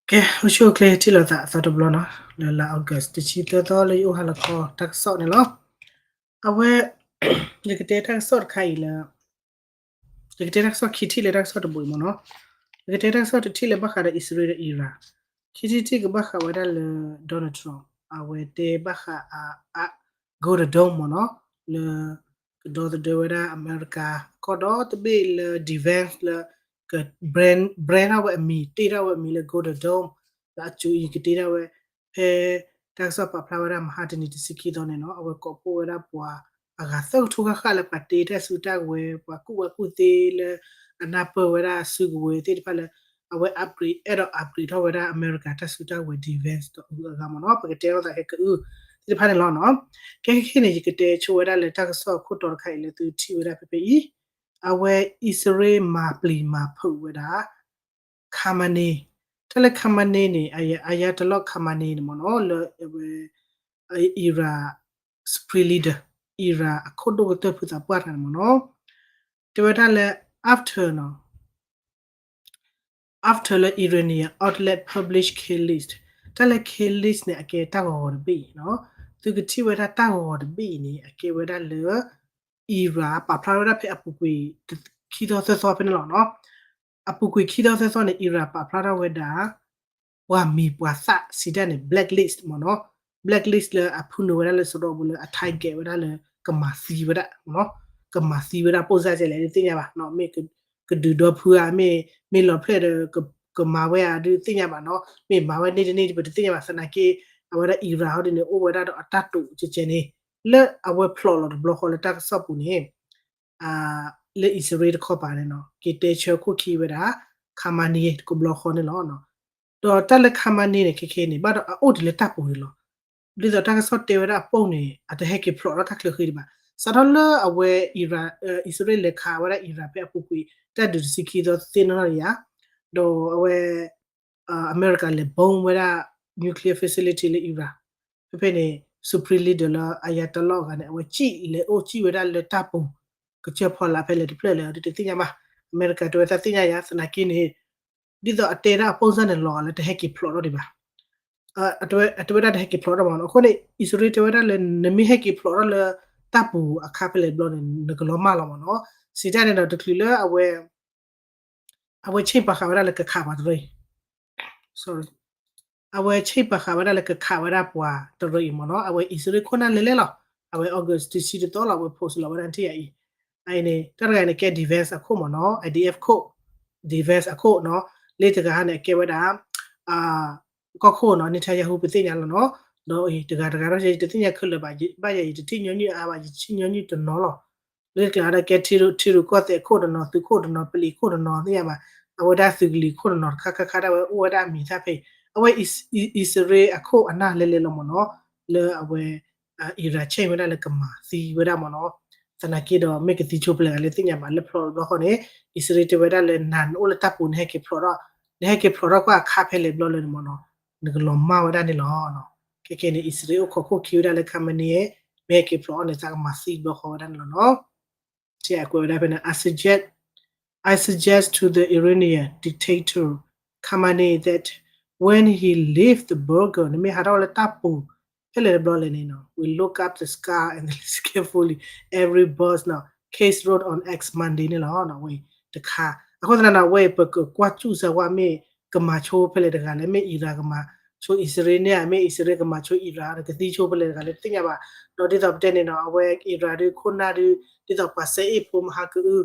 ကဲ အိၣ်ဆူၣ်အိၣ်ချ့ထံၣ်လိာ်သးအသီတဘျီနီၤ, လၢလါ August တဆံသၢသီ လၢယအိၣ်ဟါလီၤခီတၢ်ကစီၣ်န့ၣ်လီၤ. အဝဲ ယကတဲတၢ်ကစီၣ်တခါအံၤလၢ ယကတဲတၢ်ကစီၣ်ခံထံၣ်လၢတၢ်ကစီၣ်တဘိအံၤမ့ၢ်နီၤ. ယကတဲတၢ်ကစီၣ်တထံၣ်လၢဘၣ်ဃးဒီး အံၣ်စရ့လးဒီး အံရၣ်, ခံထံၣ်တထံၣ်ကဘၣ်ဃးဝဲဒၣ်လၢ Donald Trump အဝဲတဲဘၣ်ဃးအ Golden Dome မ့ၢ်နီၤ, လၢ ကဒီသဒၢဝဲဒၣ်အမဲရကၤ ကီၢ်ဒီတဘ့ၣ်လၢ defense လၢ က brand ထီၣ်ဝဲအမံၤ တ့ထီၣ်ဝဲအမံၤလၢ Golden Dome လၢအစိၤအံၤကတ့ထီၣ်ဝဲ ဖဲ တၢ်ကစီၣ်ပာ်ဖျါဝဲဒၣ်မဟါတနံၤတဆံခံသီန့ၣ်နီၤ, အဝဲကိးဖှိၣ်ဝဲဒၣ်ပှၤအဂၤသၢကထိဃၣ်ဃၣ်လၢပှၤတ့တၢ်စုတၢ်ဝဲၤ ပှၤကူၣ်ဘၣ်ကူၣ်သ့လၢ အနၢ်ပၢၢ်ဝဲဒၣ်စုကဝဲၤသ့ၣ်တဖၣ်လၢ အဝဲ upgrade အဲၣ်ဒိး upgrade ထီၣ်ဝဲဒၣ်အမဲရကၤတၢ်စုတၢ်ဝဲၤ defense ဒီးအဂၤမ့ၢ်နီၤ, ပကတဲလိာ်သးခဲကအုၣ်သ့ၣ်တဖၣ်န့ၣ်လီၤနီၤ. ကဲခဲခဲန့ၣ် ယကတဲဆိဝဲဒၣ်လၢတၢ်ကစီၣ်အခိၣ်တီတခါအံၤလၢသုထံၣ်ဝဲဒၣ်ဖဲဖဲအံၤ, အဝဲအံၣ်စရ့လးမၤပျံၤမၤဖုးဝဲဒၣ် Khamenei, တၢ်လၢ Khamenei န့ၣ် Ayatollah Khamenei န့ၣ်မ့ၢ်နီၤ လၢအဝဲ အံရၣ် supreme leader အံရၣ်အခိၣ်ဒိၣ်ကတၢၢ်ဖုသးပှၢ်တဂၤန့ၣ်မ့ၢ်နီၤ, တဲဝဲဒၣ်လၢ after နီၤ after လၢ Iranian outlet publish kill list, တၢ်လၢ kill list န့ၣ် အကဲတၢ်ဂီၤဂီၤတဘ့ၣ်အံၤနီၤ, သုကထံၣ်ဝဲဒၣ်တၢ်ဂီၤဂီၤတဘ့ၣ်အံၤန့ၣ် အကဲဝဲဒၣ်လၢ အံရၣ်ပာ်ဖျါထီၣ်ဝဲဒၣ်ဖဲအပူၤကွံာ် ခံသီသၢသီဖဲန့ၣ်လီၤနီၤ. အပူၤကွံာ်ခံသီသၢသီန့ၣ် အံရၣ်ပာ်ဖျါထီၣ်ဝဲဒၣ် ပှၤမံၤပှၤသၣ်စံးတၢ်န့ၣ် blacklist မ့ၢ်နီၤ, blacklist လၢအဖုနုာ်ဝဲဒၣ်လၢစရီပူၤလၢအ target ဝဲဒၣ်လၢ ကမၤသံဝဲဒၣ် ကမၤသံဝဲဒၣ် ပိၢ်စၢ်ကဲလဲၣ် ဒုးသ့ၣ်ညါဘၣ်နီၤ, မ့ၢ်ကဒုးဒီဖုဧါ, မ့ၢ် မ့ၢ်လီၤဖျဲၣ်ဒီး ကမၤဝဲဧါဒုးသ့ၣ်ညါဘၣ်နီၤ, မ့ၢ်မၤဝဲန့ၣ်တန့ၣ် ပတသ့ၣ်ညါဘၣ် သနာ်က့ အဝဲဒၣ်အံရၣ်ဟီဒ်န့ၣ် အိၣ်ဝဲဒၣ်ဒီးအတၢ်တိာ်ကဲကဲန့ၣ် လၢအဝဲဖျိးလီၤတဘျီဃီလၢတၢ်ကစီၣ်ပူၤန့ၣ် လၢအံၣ်စရ့လးတခီပၤန့ၣ်နီၤ က့ၤတဲဆၢခိၣ်ခံဝဲဒၣ် Khamenei တဘျီဃီန့ၣ်လီၤ. ဒီးတၢ်လၢ Khamenei န့ၣ် ခဲခဲန့ၣ် ဘၣ်ဒီးအအိၣ်ဒံးလၢတၢ်ပူၤန့ၣ်လီၤ. ဒ်သိးတၢ်ကစီၣ်တဲဝဲဒၣ်အပိၢ်န့ၣ် အတဟဲက့ၤဖျိးထီၣ်တၢ်ချၢဃံဒံးဘၣ်. စးထီၣ်လၢအဝဲ အံၣ်စရ့လးလဲၤခးဝဲဒၣ်အံရၣ်ဖဲအပူၤကွံာ် တၢ်ဒုးတဆံခံသီသ့ၣ်နီၣ်ထီၣ်ယၤ ဒီးအဝဲ အမဲရကၤလဲၤ bomb ဝဲဒၣ် nuclear facility လၢအံရၣ်, ဖဲဖဲန့ၣ် supreme leader လၢ Ayatollah အဂၤန့ၣ် အဝဲစံၣ်လဲၤအိၣ်စံၣ်ဝဲဒၣ်လၢတၢ်ပူၤ ကစၢၢ်ဖီလာ်ဖဲလဲၣ်တဖျၢၣ်လဲၣ် ဒုးတသ့ၣ်ညါဘၣ်. အမဲရကၤတဲဝဲသးသ့ၣ်ညါယၤ သနာ်က့န့ၣ် ဒ်သိးအတဲဒၣ်အပိၢ်စၢ်န့ၣ်လီၤဂာ်လၢတဟဲက့ၤဖျိးထီၣ်ဒံးဘၣ်. အတဲဝဲဒၣ်တဟဲက့ၤဖျိးထီၣ်ဘၣ်နီၤ. အဃိန့ၣ် အံၣ်စရ့လးတဲဝဲဒၣ်လၢ နမ့ၢ်ဟဲက့ၤဖျိးထီၣ်လၢတၢ်ပူၤအခါဖဲလဲၣ်တဘျီန့ၣ် နကလီၤမၢ်လီၤမ့ၢ်နီၤ. စံးတၢ်န့ၣ်ဒီးတချုးလၢအဝဲ အဝဲဆ့ၣ်ပာ်ဃာ်ဝဲဒၣ်လၢကခးပှၤတရၢအံၤ အဝဲဆ့ၣ်ပာ်ဃာ်ဝဲဒၣ်လၢကခးဝဲဒၣ်ပှၤတရၢအံၤမ့ၢ်နီၤ. အဝဲအံၣ်စရ့လးခိၣ်နၢ်လဲၤလဲၤလီၤ. အဝဲ August တဆံတသီလီၤ အဝဲ post လီၤဝဲဒၣ်ထံၣ်ယၤအံၤ. အအံၤန့ၣ် တၢ်တဂၤန့ၣ်ကဲ defense အခိၣ်မ့ၢ်နီၤ IDF ခိၣ် defense အခိၣ်နီၤ. လၢတဂၤဟါန့ၣ် အကဲဝဲဒၣ် ကီၢ်ခိၣ်နီၤ Netanyahu ပသ့ၣ်ညါလီၤနီၤ. ဒီးတဂၤတဂၤဒီးယတသ့ၣ်ညါခဲလၢာ်ဘၣ် ဘၣ်ယၤယတထံၣ်ညီနုၢ်အါဘၣ် ယထံၣ်ညီနုၢ်တနီၤလီၤ. လၢကျါဒီးကဲထံရူၢ်ကီၢ်သဲးခိၣ်တနီၤ သုးခိၣ်တနီၤ ပလံးခိၣ်တနီၤ သ့ၣ်ညါဘၣ်. အဝဲဒၣ်သုးကလံၤခိၣ်တနီၤတခါခါခါဒၣ်ဝဲအိၣ်ဝဲဒၣ်အမံၤသၣ်ဖဲ အဝဲအံၣ်စရ့လးအခိၣ်အနၢ်လဲၤလဲၤလီၤမ့ၢ်နီၤ. လၢအဝဲ Iran ဆဲၣ်ဝဲဒၣ်လၢကမၤသံဝဲဒၣ်မ့ၢ်နီၤ. သနာ်က့ဒီးမ့ၢ်ကသံဆိပလဲၣ်ဂၤလၢသ့ၣ်ညါဘၣ် လၢဖျိးတဘျီဃီန့ၣ် အံၣ်စရ့လးတဲဝဲဒၣ်လၢနၤနအိၣ်လၢတၢ်ပူၤ နဟဲက့ၤဖျိးထီၣ် နဟဲက့ၤဖျိးထီၣ်ကွၢ်အခါဖဲလဲၣ်ဘျီလၢန့ၣ်မ့ၢ်နီၤ နကလီၤမၢ်ဝဲဒၣ်န့ၣ်လီၤ. ခဲကဲန့ၣ် အံၣ်စရ့လးအိၣ်ခိးခိၣ်ခံဝဲဒၣ်လၢ Khamenei မ့ၢ်ဟဲက့ၤဖျိးထီၣ်န့ၣ် သးကမၤသံဘျီဃီဝဲဒၣ်န့ၣ်လီၤနီၤ. ထဲအကွဲးဝဲဒၣ်ဖဲန့ၣ် I suggest, I suggest to the Iranian dictator Khamenei that when he leave the bunker နမ့ၢ်ဟးထီၣ်ဝဲလၢတၢ်ပူၤ ဖဲလဲၣ်တဘျီလဲၣ်န့ၣ်နီၤ we look up the sky and listen carefully every bird နီၤ Case wrote on X Monday န့ၣ်လီၤနီၤ. ဝဲတခါ အဃိသတးန့ၣ် ဝဲပကကွၢ်စူၣ်စၢၤဝဲမ့ၢ်ကမၤဆိဖဲလဲၣ်တဂၤလဲၣ် မ့ၢ် Iran ကမၤဆိအံၣ်စရ့လးန့ၣ် မ့ၢ်အံၣ်စရ့လးကမၤဆိ Iran ကသံဆိဖဲလဲၣ်တဂၤလဲၣ် တသ့ၣ်ညါဘၣ်. ဒီးဒ်သိးပတဲန့ၣ်နီၤ အဝဲ Iran ဒုးခိၣ်နၢ်ဒုး ဒ်သိးပှၤစဲအ့ၣ်ဖိမဟါကအု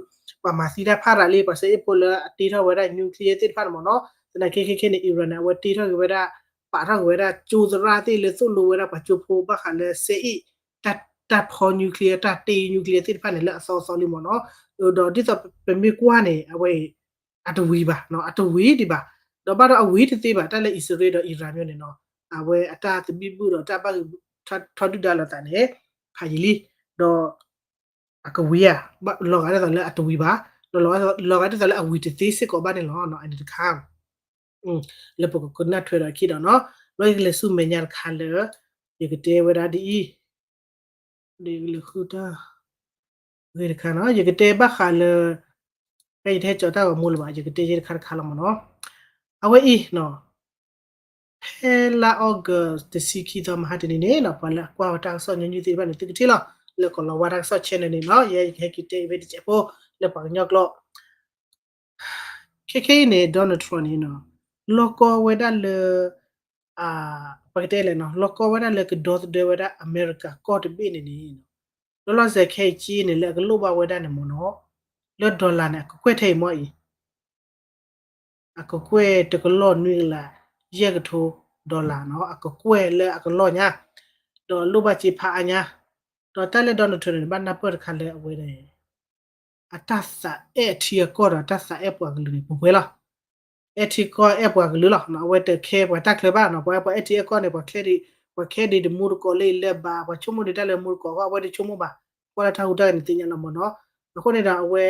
ပှၤမၤသံတၢ်ဖးရၤလံ ပှၤစဲအ့ၣ်ဖိလၢအတ့ထီၣ်ဝဲဒၣ် nuclear သ့ၣ်တဖၣ်န့ၣ်မ့ၢ်နီၤ. သနာ်က့ခဲခဲန့ၣ် Iran န့ၣ် အဝဲတ့ထီၣ်က့ၤဝဲဒၣ် ပာ်ထီၣ်က့ၤဝဲဒၣ်ကၠိသရၣ်သ့ၣ်လၢသိၣ်လိဝဲဒၣ်ပှၤကၠိဖိဘၣ်ဃးလၢစဲအ့ၣ် တၢ် တၢ်ဖီ nuclear တၢ်တ့ nuclear သ့ၣ်တဖၣ်န့ၣ် လၢအသီသီလံမ့ၢ်နီၤ. ဒီးဒ်သိးပမ့ၢ်ကွၢ်န့ၣ် အဝဲအံၤ အတဝံၤဘၣ်နီၤ, အတဝံၤဒံးဘၣ်. ဒီးဘၣ်ဒီးအဝံၤတသ့ဘၣ် တၢ်လၢအံၣ်စရ့လးဒီးအံရၣ်မ့ၢ်န့ၣ်နီၤ, အဝဲအတၢ်သဘံၣ်ဘုၣ်ဒီးတၢ်ဘၣ်ဂံၢ်ထီၣ်ဒုၣ်ဒါလိာ်သးန့ၣ် ဖးယံာ်လံ. ဒီး အကဝံၤဧါ, လီၤဂာ်ဒ်သိးလၢအတဝံၤဘၣ်, ဒီးလီၤဂာ်ဒ်သိးလၢအဝံၤတသ့စ့ၢ်ကီးဘၣ်န့ၣ်လီၤ. အန့ၣ်တခါ လၢပကကနၣ်ထွဲဒီးခံဒီးနီၤ, ဒီးယကလဲၤဆူမဲာ်ညါတခါလၢ ယကတဲဝဲဒၣ်ဒ်အံၤ, ဒီးယကလဲၤဃုတၢ် ဂ့ၤတခါနီၤ, ယကတဲဘၣ်ဃးလၢ ဖဲယတဟဲကၠီၤတၢ်ဂီၤမူလၢၤဘၣ်, ယကတဲယဲတခါတခါလီၤမ့ၢ်နီၤ. အဝဲအံၤနီၤ ဖဲလါ August တဆံခံသီမဟါတနံၤန့ၣ်နီၤ, ပှၤလၢအကွၢ်ဝဲတၢ်ကစီၣ်ညီနုၢ်သ့ၣ်တဖၣ်န့ၣ် သုကထံၣ်လီၤ, လၢကီၢ်လီၤဝါတၢ်ကစီၣ် channel န့ၣ်နီၤ, ယဲယကဟဲက့ၤတဲအံၤဖဲတစဲးဖိ လၢပှၤကညီကျိာ် ခဲခဲအံၤန့ၣ် Donald Trump န့ၣ်နီၤ, လီၢ်ကီဝဲဒၣ်လၢ ပကတဲလဲၣ်နီၤ, လီၢ်ကီဝဲဒၣ်လၢကဒီသဒၢဝဲဒၣ်အမဲရကၤကီၢ်တဘ့ၣ်န့ၣ်န့ၣ်, လီၤလီၤဆဲးခဲအံၤက့န့ၣ် လၢအကလိၣ်ဘၣ်ဝဲဒၣ်န့ၣ်မ့ၢ်နီၤ, လၢ dollar န့ၣ် အကကွဲၢ်ထဲအံၤမ့ၢ်အံၤ, အကကွဲၢ်တကလီၢ်နွံကလး ယဲၢ်ကထိ dollar နီၤ, အကကွဲၢ်လၢအကလီၢ်ညါ, ဒီးလိၣ်ဘၣ်စ့ဖးအါညါ, ဒီးတၢ်လၢ Donald Trump န့ၣ် ဘၣ်နၢ်ပၢၢ်တခါလၢအဝဲ အတၢ်သးအဲၣ်ထံအကီၢ်ဒီးတၢ်သးအဲၣ်ပှၤကလုာ်န့ၣ် ပှဲၤပှဲၤလီၤ. အဲၣ်ထံကီၢ်အဲၣ်ပှၤကလုာ်လီၤ. အဝဲတခဲပှၤတၢ်ချၢဘၣ်နီၤ, ပှၤအဲၣ်ပှၤအဲၣ်ထံအဲၣ်ကီၢ်န့ၣ် ပှၤခဲဒံး, ပှၤခဲဒံးတမူတကိးလၢအံၤလၢဘၣ်, ပှၤဆိကမိၣ်ဒံးတၢ်လၢမူတကိးအဂီၢ် အဝဲတဆိကမိၣ်ဘၣ်, ကွၢ်လၢတၢ်ဟူးတၢ်ဂဲၤန့ၣ်သ့ၣ်ညါလီၤမ့ၢ်နီၤ. အဃိန့ၣ်ဒီးအဝဲ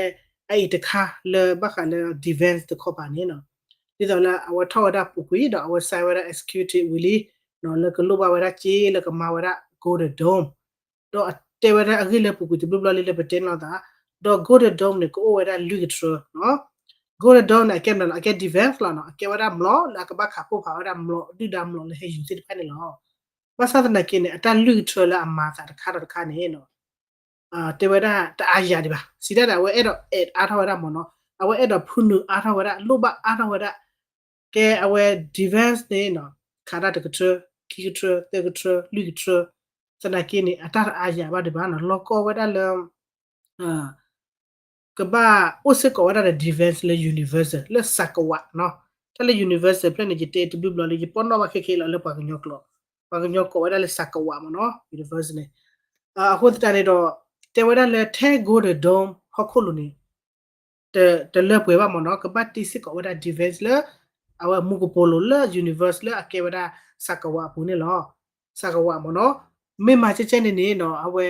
အအံၤတခါလၢဘၣ်ဃးလၢ defense တခီပၤန့ၣ်နီၤ, ဒ်သိးလၢအဝဲထီၣ်ဝဲဒၣ်ပူၤကွံာ်ဒီးအဝဲ sign ဝဲဒၣ် executive ဝံၤလံ, လၢကလိၣ်ဘၣ်ဝဲဒၣ်စ့လၢကမၤဝဲဒၣ် Golden Dome ဒီးအတဲဝဲဒၣ်အဂ့ၢ်လၢပူၤကွံာ်တဘျီဘျီလံလၢပတဲန့ၣ်လိာ်သး, ဒီး Golden Dome န့ၣ် ကအိၣ်ဝဲဒၣ်လွံၢ်ကထြၢနီၤ. Golden Dome န့ၣ် အကဲမနုၤလဲၣ်, အကဲ defense လီၤနီၤ, အကဲဝဲဒၣ်မျိာ်လၢအကဘၣ်ခးပိၢ်ဖးဝဲဒၣ်မျိာ်ဒုၣ်ဒါမျိာ်လၢဟဲယူၤသ့ၣ်တဖၣ်န့ၣ်လီၤ. ဘၣ်ဆၣ်သနာ်က့န့ၣ် အတၢ်လွံၢ်ကထြၢလၢအမၤသးတခါဒီးတခါန့ၣ်နီၤ တဲဝဲဒၣ်တအါယၤဒံးဘၣ်, စံးဒၣ်န့ၣ် အဝဲအဲၣ်ဒိး add အါထီၣ်ဝဲဒၣ်မ့ၢ်နီၤ, အဝဲအဲၣ်ဒိးဖုနုာ်အါထီၣ်ဝဲဒၣ် လိၣ်ဘၣ်အါထီၣ်ဝဲဒၣ်, ကဲအဝဲ defense န့ၣ်နီၤ, ခးဒၣ်တကထြၢ, ခံကထြၢ, သၢကထြၢ, လွံၢ်ကထြၢ, သနာ်က့န့ၣ် အတၢ်တအါယၤဘၣ်ဒံးဘၣ်နီၤ, လီၤကီဝဲဒၣ်လၢ ကဘၣ်အိၣ်စ့ၢ်ကီးဝဲဒၣ်ဒီး defense လၢ universal လၢစးကဝးနီၤ, တၢ်လၢ universal ဖျၢၣ်န့ၣ် ယတဲတဘျုးဘျီလံ ယပီၢ်နီၣ်ဘၣ်ခဲခဲလီၤလၢပှၤကညီကျိာ်, ပှၤကညီကိးဝဲဒၣ်လၢစးကဝးမ့ၢ်နီၤ universal န့ၣ်, အဃိသတးန့ၣ်ဒီး တဲဝဲဒၣ်လၢထဲ Golden Dome ဟီၣ်ခိၣ်လိၤန့ၣ် တလၢပှဲၤဘၣ်မ့ၢ်နီၤ, ကဘၣ်တ့စ့ၢ်ကီးဝဲဒၣ် defense လၢ အဝဲမူကပိာ်လိၤလၢ universe လၢအကဲဝဲဒၣ်စးကဝးအပူၤန့ၣ်လီၤ. စးကဝးမ့ၢ်နီၤ, မ့ၢ်မၤကဲကဲန့ၣ်န့ၣ်နီၤ အဝဲ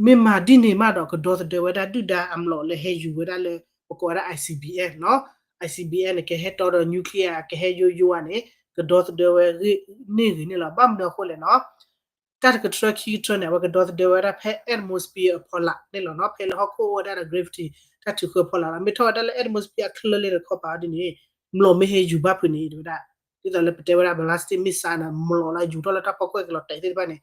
မ့ၢ်မၤဒ်န့ၣ်မးဒီး ကဒီသဒၢဝဲဒၣ်ဒုၣ်ဒါအမျိာ်လၢဟဲယူၤဝဲဒၣ်လၢ ပကိးဝဲဒၣ် I C B M နီၤ, I C B M န့ၣ် ကဟဲတီဒီး nuclear ကဟဲယိယိဧါန့ၣ် ကဒီသဒၢဝဲဂ့ၢ်န့ၢ်ဂ့ၤန့ၣ်လီၤ. ဘၣ်မနုၤအဃိလဲၣ်နီၤ, တၢ်တကထြၢခံကထြၢန့ၣ် အဝဲကဒီသဒၢဝဲဒၣ်ဖဲ atmosphere အဖီလာ်န့ၣ်လီၤနီၤ, ဖဲလၢဟီၣ်ခိၣ်အိၣ်ဝဲဒၣ်ဒီး gravity တၢ်ထုးဃၢအဖီလာ်လီၤ. မ့ၢ်ထီၣ်ဝဲဒၣ်လၢ atmosphere အချၢလၢတခီပၤဒ်န့ၣ် မျိာ်မ့ၢ်ဟဲယူၤဘၣ်ဖုးန့ၣ် တဲဝဲဒၣ် ဒ်သိးလၢပတဲဝဲဒၣ် ballistic missile န့ၣ် မျိာ်လၢယူၤထီၣ်လၢတၢ်ဖီၣ်ကွဲၢ်ကလီၤတဲာ်သ့ၣ်တဖၣ်န့ၣ်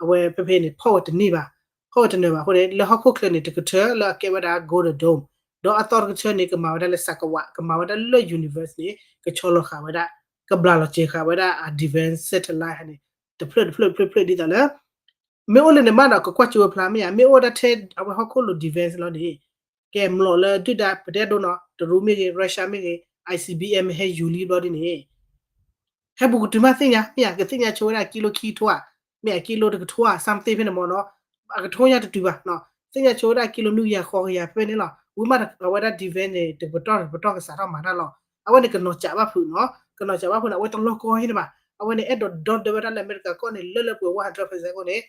အဝဲဖဲဖဲန့ၣ် ဖီၣ်ဝဲတန့ၢ်ဘၣ်, ဖီၣ်ဝဲတနၢၤဘၣ်အဃိန့ၣ် လၢဟီၣ်ခိၣ်ချၢန့ၣ် တကထၢလၢအကဲဝဲဒၣ် Golden Dome ဒီးအသီတကထၢန့ၣ် ကမၤဝဲဒၣ်လၢစးကဝး ကမၤဝဲဒၣ်လၢ universe န့ၣ် ကဆီလီၤဃာ်ဝဲဒၣ် ကဘျးလီၤစဲၤဃာ်ဝဲဒၣ်အ defense satellite န့ၣ် တဖျၢၣ်တဖျၢၣ်တဖျၢၣ်တဖျၢၣ်ဒ်သိးလၢ မ့ၢ်အိၣ်လၢန့ၣ်မးဒီး ကကွၢ်ကၠိဝဲဖျါမ့ၢ်ဧါ, မ့ၢ်အိၣ်ဝဲဒၣ်ထဲအဝဲဟီၣ်ခိၣ်လိၤ defense လီၤန့ၣ် ကဲမျိာ်လၢဒုၣ်ဒါပတဲဒိနီၤ တရူးမ့ၢ်ဂ့ၤ Russia မ့ၢ်ဂ့ၤ I C B M ဟဲယူၤလံဘျီဒ်န့ၣ် ဟဲဘူးကတုၤမးသ့ၣ်ညါ မ့ၢ်ဧါ, ကသ့ၣ်ညါဆိဝဲဒၣ်ကံလိခံကထိဧါ, မ့ၢ်ဧါ ကံလိတကထိဧါ something ဖဲန့ၣ်မ့ၢ်နီၤ, အကထိညါတတုၤဘၣ်, သ့ၣ်ညါဆိဝဲဒၣ်ကံလိနွံကယၤဃိးကယၤဖဲန့ၣ်လီၤ. ဝံၤမးဒီးအဝဲဒၣ် defense န့ၣ် တပတီၢ်တပတီၢ်ကစးထီၣ်မၤတၢ်လီၤ. အဝဲန့ၣ်ကနီၤစးဘၣ်ဖုးနီၤ, ကနီၤစးဘၣ်ဖုးန့ၣ် အဝဲတလီၢ်ကီဟံၣ်န့ၣ်ဘၣ်. အဝဲန့ၣ် အဲၣ်ဒိးဒီသဒၢဝဲဒၣ်လၢအမဲရကၤကီၢ်န့ၣ် လၢလၢပှဲၤဝဲ hundred percent အဃိန့ၣ်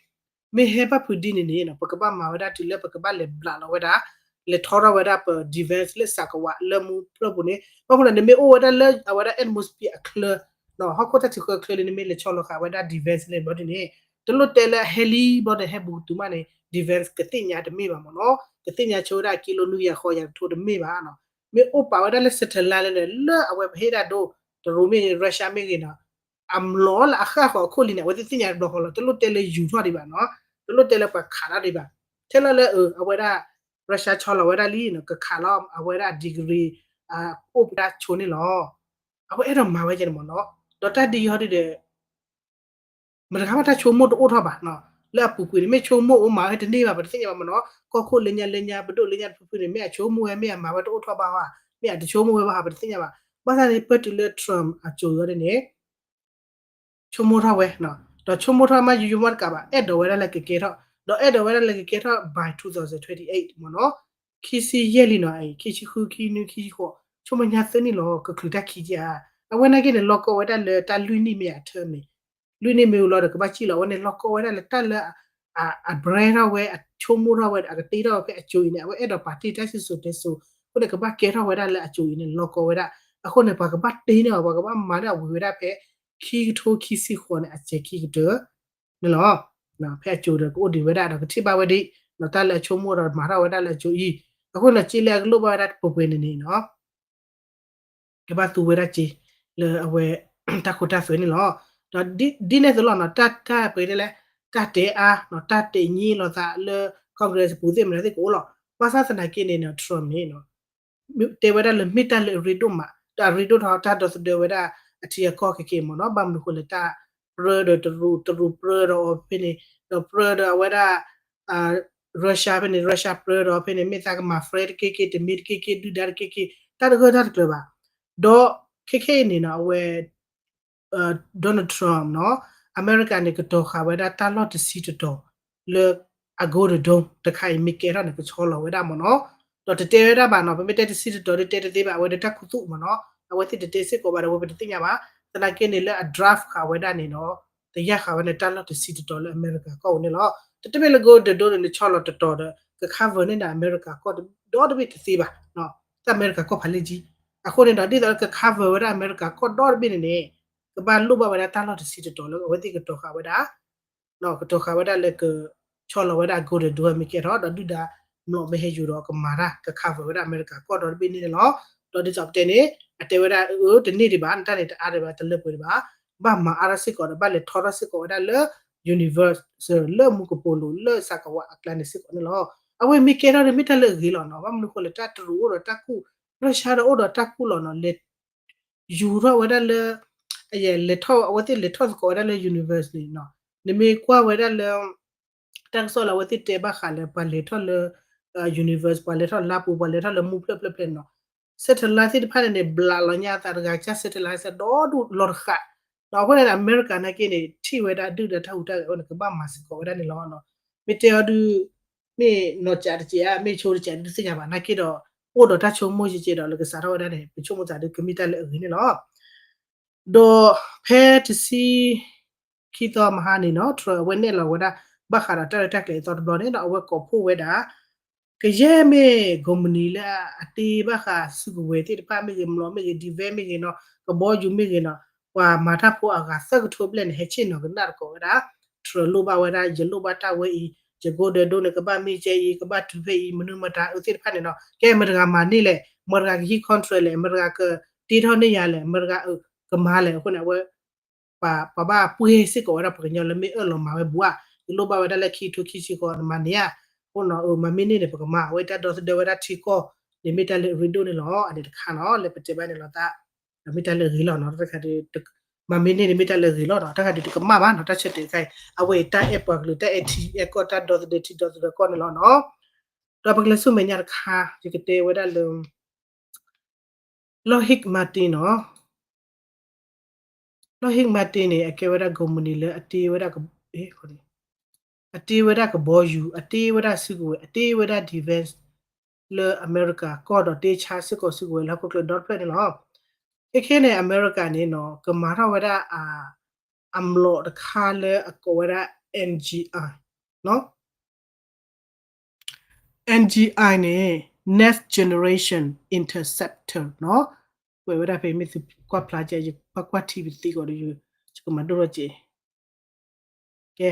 မ့ၢ်ဟဲဘၣ်ဖုးဒ်န့ၣ်န့ၣ် ပကဘၣ်မၤဝဲဒၣ်တုၤလၢပကဘၣ်လဲၤဘျးလီၤဝဲဒၣ်, လဲၤထီထီၣ်ဝဲဒၣ်ပ defense လၢစးကဝးလၢမူဖျၢၣ်ပူၤန့ၣ် ဘၣ်မနုၤလဲၣ် နမ့ၢ်အိၣ်ဝဲဒၣ်လၢအဝဲဒၣ် atmosphere အချၢ ဟီၣ်ခိၣ်တၢ်ထုးဃၢချၢလံ နမ့ၢ်လဲၤဆီလီၤဃာ်ဝဲဒၣ် defense လၢဘျီဒ်န့ၣ် တလိၣ်တဲလၢအဟဲလံဘျီဒီးဟဲဘူးကတုၤမးန့ၣ် defense ကသ့ၣ်ညါတမ့ၢ်ဘၣ်မ့ၢ်နီၤ, ကသ့ၣ်ညါဆိဝဲဒၣ်ကံလိနွံကယၤဃိးကယၤကထိတမ့ၢ်ဘၣ်နီၤ. မ့ၢ်အိၣ်ပာ်ဝဲဒၣ်လၢ satellite လၢလၢအဝဲပဟ့ၣ်ဒၣ်ဒိ တရူးမ့ၢ်ဂ့ၤ Russia မ့ၢ်ဂ့ၤနီၤ အမျိာ်လၢအဃၣ်ဃီၤအခိၣ်လံန့ၣ် အဝဲသ့ၣ်သ့ၣ်ညါတဘျီဃီလီၤ. တလိၣ်တဲလၢယူၤထီၣ်ဒံးဘၣ်နီၤ, တလိၣ်တဲလၢပှၤခးတၢ်ဒံးဘၣ်. ထဲလီၤလၢအဝဲဒၣ် Russia ဆီလီၤဝဲဒၣ်လံ ကခးလီၤအဝဲဒၣ် degree အိၣ်ပတၢ်ဆိန့ၣ်လီၤ. အဝဲအဲၣ်ဒိးမၤဝဲကဲန့ၣ်မ့ၢ်နီၤ, ဒီးတၢ်ဒ်အံၤဟီဒ်ဒီး မတၤတဂၤဘၣ်တၢ်ဆိကမိၣ်တအိၣ်ထီၣ်ဘၣ်နီၤ, လၢအပူၤကွံာ်န့ၣ် မ့ၢ်ဆိကမိၣ်အိၣ်မၤဝဲတန့ၢ်ဘၣ် ပတသ့ၣ်ညါဘၣ်မ့ၢ်နီၤ, ကီၢ်ခိၣ်လၢညါလၢညါ ပဒိၣ်လၢညါတဖုဖုန့ၣ် မ့ၢ်အဆိကမိၣ်ဝဲမ့ၢ်အမၤဝဲတအိၣ်ထီၣ်ဘၣ်ဘၣ်, မ့ၢ်အတဆိကမိၣ်ဝဲဘၣ်ဟး ပတသ့ၣ်ညါဘၣ်. ဘၣ်ဆၣ်န့ၣ် ပၢၢ်တုၤလၢ Trump အစိၤအံၤန့ၣ် ဆိကမိၣ်ထီၣ်ဝဲ, ဒီးဆိကမိၣ်ထီၣ်မးယိယိမးတကးဘၣ် အဲၣ်ဒိးဝဲဒၣ်လၢကကဲထီၣ် ဒီးအဲၣ်ဒိးဝဲဒၣ်လၢကကဲထီၣ် by twenty twenty-eight မ့ၢ်နီၤ, ခံဆံယဲၢ်လံနီၤ, အံၤ ခံဆံဃု ခံနွံ ခံဆံဃိး ဆိကမိၣ်ညါသၢနံၣ်လီၤ ကချုးတၢ်ခံက့ဧါ. အဝဲနာ်က့န့ၣ် လီၤကီဝဲဒၣ်လၢတၢ်လွံၢ်နံၣ်မ့ၢ်အထၢမ့ၢ် လွံၢ်နံၣ်မ့ၢ်အိၣ်လီၤဒီးကဘၣ်စံၣ်လီၤ. အဝဲန့ၣ်လီၤကီဝဲဒၣ်လၢတၢ်လၢ အ brand ထီၣ်ဝဲ အဆိကမိၣ်ထီၣ်ဝဲဒီး အကတ့ထီၣ်ဝဲဖဲအစိၤအံၤန့ၣ် အဝဲအဲၣ်ဒိးပာ်တ့ၢ်တၢ်စံၣ်စိၤတဲစိၤ အဃိန့ၣ် ကဘၣ်ကဲထီၣ်ဝဲဒၣ်လၢအစိၤအံၤန့ၣ် လီၤကီဝဲဒၣ်. အဃိန့ၣ် ပှၤကဘၣ်တ့န့ၢ်အီၤ ပှၤကဘၣ်မၤန့ၢ်အဝံၤဝဲဒၣ်ဖဲ ခံကထိခံဆံဃိးန့ၣ် အစဲးခံကတၢၢ်န့ၣ်လီၤ. ဖဲအစိၤဒီးကအိၣ်ဒံးဝဲဒၣ်ဒီးကထံၣ်ဘၣ်ဝဲဒၣ် တၢ်လၢအဆိကမိၣ်ဒီးမၤထီၣ်ဝဲဒၣ်လၢအစိၤအံၤ, အဃိန့ၣ် စ့လၢအကလိၣ်ဘၣ်ဝဲဒၣ်တပှဲၤပှဲၤန့ၣ်န့ၣ်နီၤ ကဘၣ်သူဝဲဒၣ်စ့ လၢအဝဲ တၢ်ခိတၢ်သွဲန့ၣ်လီၤ. ဒီးဒ်န့ၣ်အသိးလီၤနီၤ တၢ်တၢ်ပှဲၤဒ်လဲၣ် တၢ်တဲအါနီၤ တၢ်တဲညံလိာ်သးလၢ Congress ပူၤသ့ၣ်မနုၤသ့ၣ်ကအိၣ်လီၤ. ဘၣ်ဆၣ်သနာ်က့န့ၣ်နီၤ Trump န့ၣ်နီၤ တဲဝဲဒၣ်လၢမ့ၢ်တၢ်လၢအရ့ဒိၣ်မး ဒီးအရ့ဒိၣ်ထီၣ်တၢ်ဒီသဒၢဝဲဒၣ်အထံအကီၢ်ခဲက့မ့ၢ်နီၤ. ဘၣ်မနုၤဃိလၢတၢ်ပြၢဒီးတရူး တရူးပြၢဒီးအီၤဖဲန့ၣ် ဒီးပြၢဒီးအဝဲဒၣ် Russia ဖဲန့ၣ် Russia ပြၢဒီးအီၤဖဲန့ၣ် မ့ၢ်သးကမၤ friend တက့ၢ်က့ၢ် တမ့ၢ်တက့ၢ်က့ၢ် ဒုၣ်ဒါတက့ၢ်က့ၢ် တၢ်တဂၢၢ်တၢ်တကျၢၤဘၣ်. ဒီးခဲခဲအံၤန့ၣ်နီၤ အဝဲ Donald Trump နီၤ အမဲရကၤန့ၣ် ကတီၤဃာ်ဝဲဒၣ်တၢ်လီၢ်တဆံတတီၤ လၢအ Golden Dome တခါအံၤမ့ၢ်ကဲထီၣ်န့ၣ် ကဆီလီၤဝဲဒၣ်မ့ၢ်နီၤ. ဒီးတတဲဝဲဒၣ်ဘၣ်နီၤ ပမ့ၢ်တဲတဆံတတီၤဒီးတဲတသ့ဘၣ် အဝဲဒီးတၢ်ခူသူၣ်မ့ၢ်နီၤ အဝဲသ့ၣ်တတဲစ့ၢ်ကီးဘၣ်ဒီး ဝဲပတသ့ၣ်ညါဘၣ်. သနာ်က့န့ၣ်လၢအ draft ဃာ်ဝဲဒၣ်န့ၣ်နီၤ တယာ်ဃာ်ဝဲန့ၣ် တၢ်လီၢ်တဆံတတီၤလၢအမဲရကၤကီၢ်ပူၤန့ၣ်လီၤ. တတမ့ၢ်လၢ Golden Dome န့ၣ် နဆီလီၤတတီၤဒီး က cover န့ၢ်ဒၣ်အမဲရကၤကီၢ်ဒီတဘ့ၣ်တသ့ဘၣ် တၢ်အမဲရကၤကီၢ်ဖးလဲၢ်ကံ. အဃိန့ၣ်ဒီး ဒ်သိးလၢက cover ဝဲဒၣ်အမဲရကၤကီၢ်ဒီတဘ့ၣ်န့ၣ်န့ၣ် ကဘၣ်လိၣ်ဘၣ်ဝဲဒၣ်တၢ်လီၢ်တဆံတတီၤလၢအဝဲသ့ၣ်ကတီၤဃာ်ဝဲဒၣ် ကတီၤဃာ်ဝဲဒၣ်လၢကဆီလီၤဝဲဒၣ် Golden Dome မ့ၢ်ကဲထီၣ် ဒီးဒုၣ်ဒါမျိာ်မ့ၢ်ဟဲယိာ်ဒီးကမၤတၢ် က cover ဝဲဒၣ်အမဲရကၤကီၢ်ဒီတဘ့ၣ်န့ၣ်န့ၣ်လီၤ. ဒီးဒ်သိးပတဲန့ၣ် အတဲဝဲဒၣ်အၢ တန့ၢ်ဒံးဘၣ် နတၢ်န့ၣ်တအါဒံးဘၣ် တလၢပှဲၤဒံးဘၣ် ဘၣ်မၤအါထီၣ်စ့ၢ်ကီးဒီး ဘၣ်လဲၤထီထီၣ်စ့ၢ်ကီးဝဲဒၣ်လၢ universe လၢမူကပိာ်လိၤ လၢစးကဝးအကျါန့ၣ်စ့ၢ်ကီးန့ၣ်လီၤ. အဝဲမ့ၢ်ကဲထီၣ်ဒီးမ့ၢ်တၢ်လၢအဂ့ၤလီၤနီၤ. ဘၣ်မနုၤဃိလၢတၢ်တရူးအိၣ်ဒီးတၢ်ကူၣ် Russia ဒီးအိၣ်ဒီးတၢ်ကူၣ်လီၤနီၤ လဲၤ ယူၤထီၣ်ဝဲဒၣ်လၢ လဲၤထီၣ် အဝဲသ့ၣ်လဲၤထီၣ်သကိးဝဲဒၣ်လၢ universe န့ၣ်နီၤ. နမ့ၢ်ကွၢ်ဝဲဒၣ်လၢ တၢ်ကစီၣ်လၢအဝဲသ့ၣ်တဲဘၣ်ဃးလၢ ပှၤလဲၤထီၣ်လၢ universe ပှၤလဲၤထီၣ်လါပူၤ ပှၤလဲၤထီၣ်လၢမူဖျၢၣ်ဖျၢၣ်ဖျၢၣ်န့ၣ်နီၤ. satellite သ့ၣ်တဖၣ်န့ၣ်န့ၣ် ဘျးလီၤညါအသးတဂၤကစၢ် satellite စ့ၢ်ဒီဒူၣ်လီၤတဃာ်. ဒီးအဃိန့ၣ် အမဲရကၤနာ်က့န့ၣ် ထံၣ်ဝဲဒၣ်ဒုၣ်ဒါတၢ်ဟူးတၢ်ဂဲၤအဃိန့ၣ် ကဘၣ်မၤစ့ၢ်ကီးဝဲဒၣ်န့ၣ်လီၤ. မ့ၢ်တဲအီၤဒုး မ့ၢ်နီၢ်ကးတကဲးဧါ မ့ၢ်ဆိတကဲးဒုးတသ့ၣ်ညါဘၣ် နာ်က့ဒီး အိၣ်ဒီးတၢ်ဆိကမိၣ်ကဲကဲဒီး လၢကစးထီၣ်ဝဲဒၣ်န့ၣ် ပဆိကမိၣ်သးဒုးကမ့ၢ်တၢ်လၢအဂ့ၤန့ၣ်လီၤ. ဒီးဖဲတဆံခံသီမဟါန့ၣ်နီၤ Trump အဝဲနဲၣ်လီၤဝဲဒၣ် ဘၣ်ဃးဒီးတၢ်ရဲၣ်တၢ်ကျဲၤအသီတဘျီန့ၣ်ဒီး အဝဲကိးဖှိၣ်ဝဲဒၣ် ကယဲၢ်မ့ၢ်ကိးမုၢ်နံၤလၢအတ့ဘၣ်ဃးစုကဝဲၤသ့ၣ်တဖၣ်မ့ၢ်ဂ့ၤ မျိာ်မ့ၢ်ဂ့ၤ defense မ့ၢ်ဂ့ၤနီၤ ကဘီယူၤမ့ၢ်ဂ့ၤနီၤ ပှၤမၤတၢ်ဖိအဂၤသၢကထိဘျဲၣ်န့ၣ် ဟဲဆ့ၣ်နီၤကနၣ်သကိးဝဲဒၣ် Trump လိၣ်ဘၣ်ဝဲဒၣ် ယလိၣ်ဘၣ်တၢ်ဝဲအံၤ ယ Golden Dome န့ၣ် ကဘၣ်မ့ၢ်ကဲအံၤ ကဘၣ်တုၤဖဲအံၤ မနုၤမတၤအၢသ့ၣ်တဖၣ်န့ၣ်နီၤ ကဲမတၤတဂၤမၤန့ၢ်လဲၣ် မတၤတဂၤကဟံး contract လဲၣ် မတၤတဂၤကတ့ထီၣ်န့ၢ်ယၤလဲၣ် မတၤတဂၤကမၤလဲၣ် အဃိန့ၣ်အဝဲ ပှၤဘၣ်ပှ့ၤစ့ၢ်ကီးဝဲဒၣ်ပှၤကညီလၢမ့ၢ်အၢၣ်လီၤမၤဝဲဘူးဧါ ယလိၣ်ဘၣ်ဝဲဒၣ်လၢခံကထိခံဆံဃိးနမၤန့ၢ်ဧါ အဃိန့ၣ်မၤမ့ၢ်န့ၢ်န့ၣ် ပကမၤ အဝဲတၢ်ဒီသဒၢဝဲဒၣ်ထံကီၢ်န့ၣ်မ့ၢ်တၢ်လၢအရ့ဒိၣ်န့ၣ်လီၤ အန့ၣ်တခါနီၤ လၢပတဲဘၣ်န့ၣ်လီၤသး မ့ၢ်တၢ်လၢအဂ့ၤလီၤနီၤ တခါဒုး မၤမ့ၢ်န့ၢ်န့ၣ်မ့ၢ်တၢ်လၢအဂ့ၤလီၤနီၤ တခါဒုးတကမၣ်ဘၣ်နီၤ တၢ်ဆၢတဲာ်တခါအံၤ အဝဲအံၤတၢ်အဲၣ်ပှၤကလုာ်တၢ်အဲၣ်ထံအဲၣ်ကီၢ်တၢ်ဒီသဒၢထံဒီသဒၢကီၢ်န့ၣ်လီၤနီၤ ဒီးပကလဲၤဆူမဲာ်ညါတခါ ယကတဲဝဲဒၣ်လၢ Lockheed Martin နီၤ Lockheed Martin န့ၣ် အကဲဝဲဒၣ် company လၢအတ့ဝဲဒၣ် အတ့ဝဲဒၣ်ကဘီယူၤ အတ့ဝဲဒၣ်စုကဝဲၤ အတ့ဝဲဒၣ် defense လၢအမဲရကၤကီၢ်ဒီးတ့ဆါစ့ၢ်ကီးစုကဝဲၤလၢဟီၣ်ခိၣ်ချၢဒီတဖျၢၣ်န့ၣ်လီၤ. ခဲခဲန့ၣ် အမဲရကၤန့ၣ်နီၤ ကမၤထီၣ်ဝဲဒၣ် အမျိာ်တခါလၢအကိးဝဲဒၣ် NGI နီၤ NGI န့ၣ် Next Generation Interceptor နီၤ ကွဲးဝဲဒၣ်ဖဲမ့ၢ်သုကွၢ်ဖျါကဲ ယကွၢ်ကွၢ်ထံပသံကီးဒီး ယကမၤဒိၣ်ထီၣ်ကဲ ကဲ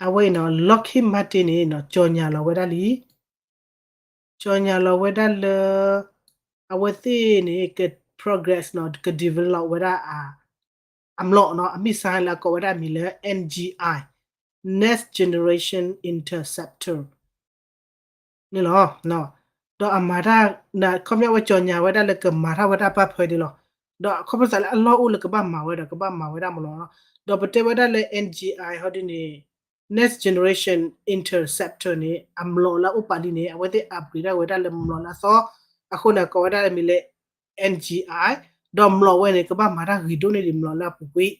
အဝဲအံၤနီၤ Lockheed Martin န့ၣ်နီၤ ကၠီၤညါလီၤဝဲဒၣ်လံ ကၠီၤညါလီၤဝဲဒၣ်လၢ အဝဲသ့ၣ်န့ၣ် က progress နီၤ က develop ဝဲဒၣ် အမျိာ်နီၤ အ missile လၢအကိးဝဲဒၣ်အမံၤလၢ NGI Next Generation Interceptor န့ၣ်လီၤ. ဒီးအမၤတၢ် ခီပညီဝဲကၠီၤညါဝဲဒၣ်လၢကမၤထီၣ်ဝဲဒၣ်ဘၣ်ဖဲဒၣ်လီၤ. ဒီးခီဖျိသးလၢအလီၢ်အိၣ်လၢကဘၣ်မၤဝဲဒီးကဘၣ်မၤဝဲဒၣ်မ့ၢ်လီၤ. ဒီးပတဲဝဲဒၣ်လၢ NGI ဟီဒ်န့ၣ် Next Generation Interceptor န့ၣ် အမျိာ်လၢအအိၣ်ပာ်လံန့ၣ် အဝဲသ့ၣ် upgrade ဒၣ်ဝဲဒၣ်လၢမျိာ်လၢအသီ အဃိန့ၣ် အကိးဝဲဒၣ်အမံၤလၢ NGI ဒီးမျိာ်ဝဲန့ၣ် ကဘၣ်မၤတၢ်ဂ့ၤဒိၣ်န့ၢ်ဒံးမျိာ်လၢအပူၤကွံာ်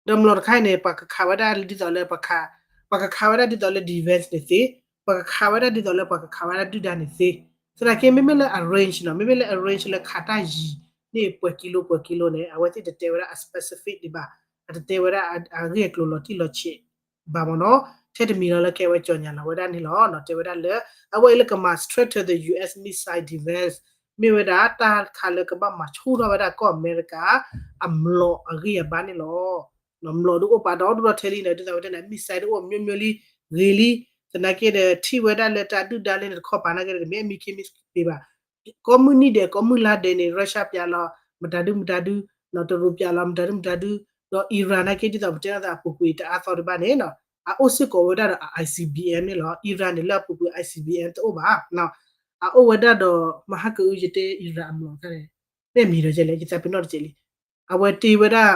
ဒီးမျိာ်တခါအံၤန့ၣ် ပှၤကခးဝဲဒၣ်ဒ်သိးလၢပှၤခး ပှၤကခးဝဲဒၣ်ဒ်သိးလၢ defense န့ၣ်သ့, ပှၤကခးဝဲဒၣ်ဒ်သိးလၢပှၤကခးဝဲဒၣ်ဒုၣ်ဒါန့ၣ်သ့. သနာ်က့ မ့မ့ၢ်လၢ arrange နီၤ, မ့မ့ၢ်လၢ arrange လၢခးတၢ်ယံၤန့ၣ် ပှဲၤကံလိ ပှဲၤကံလိန့ၣ် အဝဲသ့ၣ်တတဲဝဲဒၣ်အ specific ဒံးဘၣ်, အတတဲဝဲဒၣ်အဂ့ၢ်အကျိၤလီၤတံၢ်လီၤဆဲးဘၣ်မ့ၢ်နီၤ. ထဲတမံၤလီၤလၢကဲဝဲကၠီၣ်ညါလီၤဝဲဒၣ်န့ၣ်လီၤ. တဲဝဲဒၣ်လၢ အဝဲအံၤလၢကမၤ strengthen the U S missile defense မ့ၢ်ဝဲဒၣ်တၢ်တခါလၢကဘၣ်မၤဆူၣ်ထီၣ်ဝဲဒၣ်ကီၢ်အမဲရကၤ အမျိာ်အဂံၢ်အဘါန့ၣ်လီၤ. မျိာ်ဒုးအိၣ်ပာ်ဒီဒူၣ်ဒီထဲလံန့ၣ် ဒ်သိးဝဲတဲန့ၣ် missile ဒုးအိၣ်မျိးမျိးလံ, ဂ့ၤလံ. သနာ်က့ဒီး ထံၣ်ဝဲဒၣ်လၢတၢ်ဒုၣ်ဒါလၢန့ၣ်တခီပၤနာ်က့ဒီး တမ့ၢ်အမံခ့မံပ့ၤဘၣ်. ကိးမုၢ်နံၤဒဲး ကိးမုၢ်လါဒဲးန့ၣ် Russia ပၠးလီၤ မတၤဒုမတၤဒု, တရူးပၠးလီၤ မတၤဒုမတၤဒု, ဒီး Iran နာ်က့ ဒ်သိးပတဲအသးအပူၤကွံာ်တအါသီတဘၣ်န့ၣ် အအိၣ်စ့ၢ်ကီးဝဲဒၣ်ဒီး I C B M န့ၣ်လီၤ. Iran န့ၣ်လၢအပူၤကွံာ် I C B M တအိၣ်ဘၣ်. အအိၣ်ဝဲဒၣ်ဒီး မဟါကအု ယတဲ Iran အမျိာ်ခါန့ၣ် မ့ၢ်မံၤဒီးကဲလဲၣ် ယသးပ့ၤနီၣ်တကဲးလံ. အဝဲတ့ဝဲဒၣ်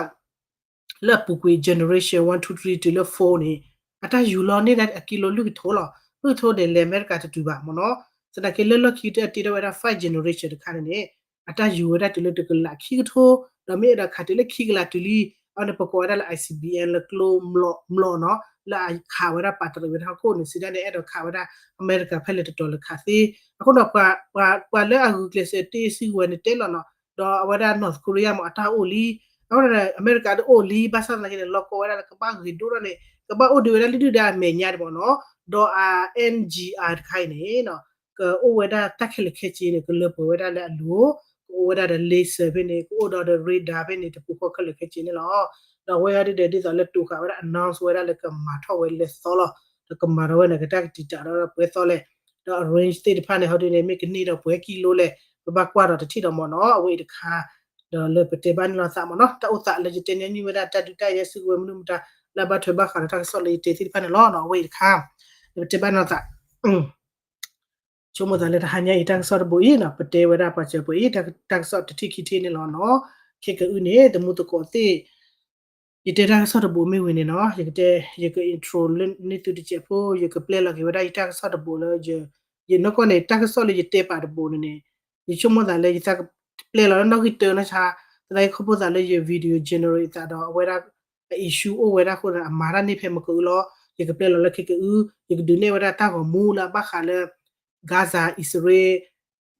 လၢအပူၤကွံာ် generation one two three တုၤလၢ four န့ၣ် အတၢ်ယူၤလီၤန့ၢ်ဒၣ်အကံလိလွံၢ်ကထိလီၤ. လွံၢ်ကထိန့ၣ် လဲၤအမဲရကၤတတုၤဘၣ်မ့ၢ်နီၤ. သနာ်က့လၢလီၢ်ခံကတၢၢ်တ့ထီၣ်ဝဲဒၣ် five generation တခါန့ၣ်န့ၣ် အတၢ်ယူၤဝဲဒၣ်တုၤလၢတကလးခံကထိ, ဒီးမ့ၢ်အဲၣ်ဒိးခးတုၤလၢခံကလးတုၤလံ, အဝဲန့ၣ်ပကိးဝဲဒၣ်လၢ I C B M လၢကျိမျိာ်န့ၣ် လၢအခးဝဲဒၣ်ပာ်တရံးဝဲဒၣ်ဟီၣ်ခိၣ်န့ၣ် စံးဒၣ်န့ၣ် အဲၣ်ဒိးခးဝဲဒၣ်အမဲရကၤဖဲလဲၣ်တတီၤလၢခးသ့. အဃိဒီး ပှၤလၢအဂုာ်ကျဲးစၢးတ့စုကဝဲၤန့ၣ်တဲလီၤနီၤ, ဒီးအဝဲဒၣ် North Korea မ့ၢ်အတၢ်အိၣ်လံ, အဃိဒီး အမဲရကၤတအိၣ်လံ ဘၣ်ဆၣ်သနာ်က့န့ၣ် လီၢ်ကီဝဲဒၣ်လၢကဘၣ်ဂ့ၤဒိၣ်ထီၣ်န့ၣ် ကဘၣ်အိၣ်ဒံးဝဲဒၣ်လၢဒုၣ်ဒါအမဲာ်ညါတဘီနီၤ, ဒီးအ N G I တခါအံၤန့ၣ် ကအိၣ်ဝဲဒၣ်တၢ်ခဲလၢာ်ခဲဆ့န့ၣ် ကလၢပှဲၤဝဲဒၣ်လၢအလိၤ, ကအိၣ်ဝဲဒၣ်ဒီး laser ဖဲန့ၣ် ကအိၣ်ဒီးဒီး radar ဖဲန့ၣ် တပူၤဃီခဲလၢာ်ခဲဆ့န့ၣ်လီၤ. ဒီးအဝဲအံၤဒ်ဒီး ဒ်သိးလၢတိာ်ဃာ်ဝဲဒၣ် announce ဝဲဒၣ်လၢကမၤထီၣ်ဝဲလၢသီလီၤ, ဒီးကမၤထီၣ်ဝဲန့ၣ် ကတၢ်ကတံာ်တာ်ဒီးပှဲၤသီလဲၣ်, ဒီး arrange သ့ၣ်တဖၣ်န့ၣ် ဟီဒ်န့ၣ် မ့ၢ်ကန့ၢ်ဒီးပှဲၤကံလိလဲၣ်, ပဘၣ်ကွၢ်ဒီးတထံၣ်ဒီးမ့ၢ်နီၤ, အဝဲအံၤတခါ ဒီးလၢပတဲဘၣ်န့ၣ်လီၤသးမ့ၢ်နီၤ, တၢ်အိၣ်သးလၢယတဲန့ၣ် မ့ၢ်ဝဲဒၣ်တၢ်ဒုးတၢ်ယဲၢ်စုကဝဲၤမနုၤမတၤ လၢအဘၣ်ထွဲဘၣ်ဃးဒီးတၢ်ကစီၣ်လၢယတဲသ့ၣ်တဖၣ်န့ၣ်လီၤနီၤ, အဝဲအံၤတခါ ပတဲဘၣ်န့ၣ်လီၤသး ဆိကမိၣ်သးလၢတဟါညါအံၤတၢ်ကစီၣ်တဘိအံၤနီၤ, ပတဲဝဲဒၣ်ပှၤစၢၤပှဲၤအံၤ တၢ်ကစီၣ်တထံၣ်ခံထံၣ်န့ၣ်လီၤနီၤ, ခဲကအုန့ၣ် သမူသကိးသ့ၣ် ယတဲတၢ်ကစီၣ်တဘိမ့ၢ်ဝံၤန့ၣ်နီၤ, ယကတဲ ယက intro လၢန့ၢ်သုတစဲးဖိ, ယကပျဲလီၤက့ၤဝဲဒၣ်ယတၢ်ကစီၣ်တဘိလၢ ယနီၢ်ကီၢ်န့ၣ် တၢ်ကစီၣ်လၢယတဲပာ်တဘိန့ၣ်န့ၣ် ယဆိကမိၣ်သးလၢယသးပျဲလီၤလၢနီၣ်ဂံၢ်တၢနီၢ်ဆါ, သနာ်က့ခီဖျိသးလၢယ video generate အသးဒီးအဝဲဒၣ် အ issue အိၣ်ဝဲဒၣ်အဃိန့ၣ် အမၤတၢ်န့ၢ်ဖဲမ့ၢ်ကအုလီၤ, ယကပျဲလီၤလၢခဲကအု, ယကဒုးနဲၣ်ဝဲဒၣ်တၢ်ဂီၤမူလၢအဘၣ်ဃးလၢ Gaza အံၣ်စရ့လး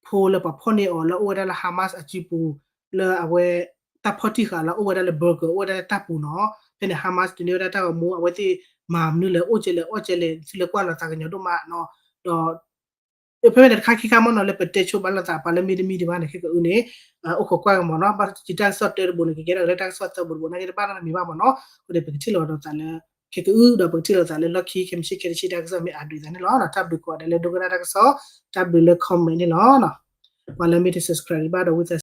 ဖိလၢပှၤဖီၣ်န့ၢ်အီၤလၢအိၣ်ဝဲဒၣ်လၢ Hamas အစုပူၤ လၢအဝဲ တၢ်ဖီၣ်တံၢ်ဃာ်လၢအိၣ်ဝဲဒၣ်လၢ bunker အိၣ်ဝဲဒၣ်လၢတၢ်ပူၤနီၤ, ဖဲန့ၣ် Hamas ဒုးနဲၣ်ဝဲဒၣ်တၢ်ဂီၤမူ အဝဲသ့ၣ်မၤမနုၤလဲၣ် အိၣ်ကဲလဲၣ် အီၣ်ကဲလဲၣ် သုလၢကွၢ်လီၤသးကညီၤဒိၣ်မးနီၤ, ဒီး ဖဲဖဲန့ၣ်တခါခံခါမ့ၢ်နီၤ လၢပတဲဆိဘၣ်လိာ်သး ပှၤလၢမ့တမံတဘၣ်န့ၣ် ခဲကအုန့ၣ် အိၣ်ခိးကွၢ်က့ၤမ့ၢ်နီၤ, ဘၣ်ယတၢ်ကစီၣ်တၢတဘိန့ၣ် ကကဲထီၣ်လၢတၢ်ကစီၣ်သၢဘိတဘိ နာ်က့တဘၣ်နီတမံၤဘၣ်မ့ၢ်နီၤ, အဃိန့ၣ် ပကထံၣ်လိာ်ဒီးသးလၢ ခဲကအု ဒီးပကထံၣ်လိာ်သးလၢလီၢ်ခံ ခဲမုၢ်ဆ့ၣ်ခဲတဆံတၢ်ကစီၣ်မ့ၢ်အါဒုးသးန့ၣ်လီၤ. တၢ်ဘျုးကိးဂၤဒဲးလၢဒိကနၣ်တၢ်ကစီၣ်, တၢ်ဘျုးလၢ comment န့ၣ်လီၤ. ပှၤလၢမ့ၢ်တ subscribe ဘၣ်ဒီးဝံသး